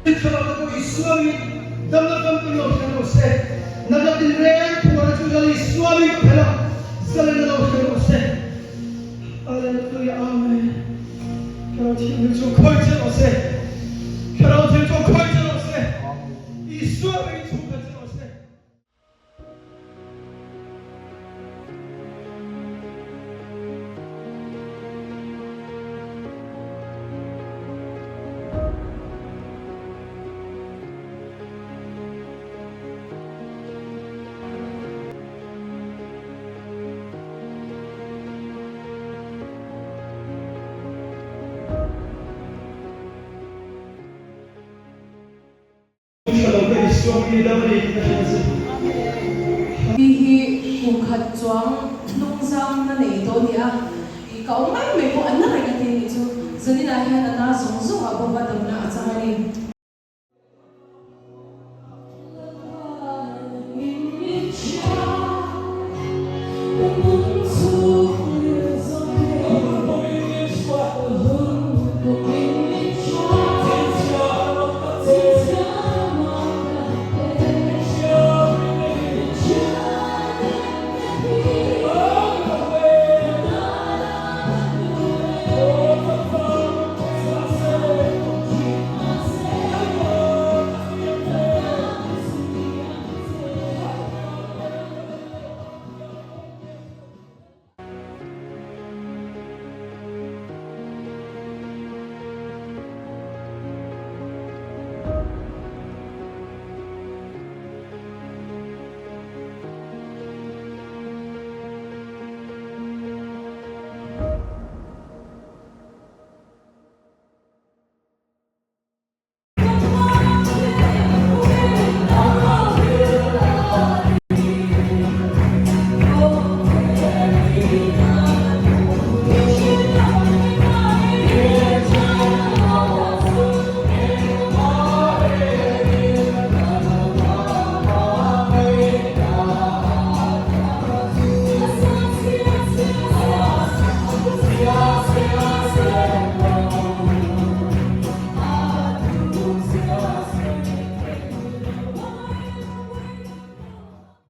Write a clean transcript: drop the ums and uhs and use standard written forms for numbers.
Thlarau te pawh Isua min damna famkim lo hre rawh se, natna tinreng phuarna chu Lal Isua min ka phelh a, zalenna lo hre rawh se. Hallelujah Amen. Thlarau Thianghlim chu khawi che rawh se. Thlarau Thianghlim chu khawi che rawh se. Isua min chhungkhat che rawh se. Hi hi kum khat chuang hnung zam na nei tawh a ni a, i ka awm mai mai pawh a na reng a ti a nih chu. Zaninah hian a na zawng zawng ah bawk a damna a chang a ni.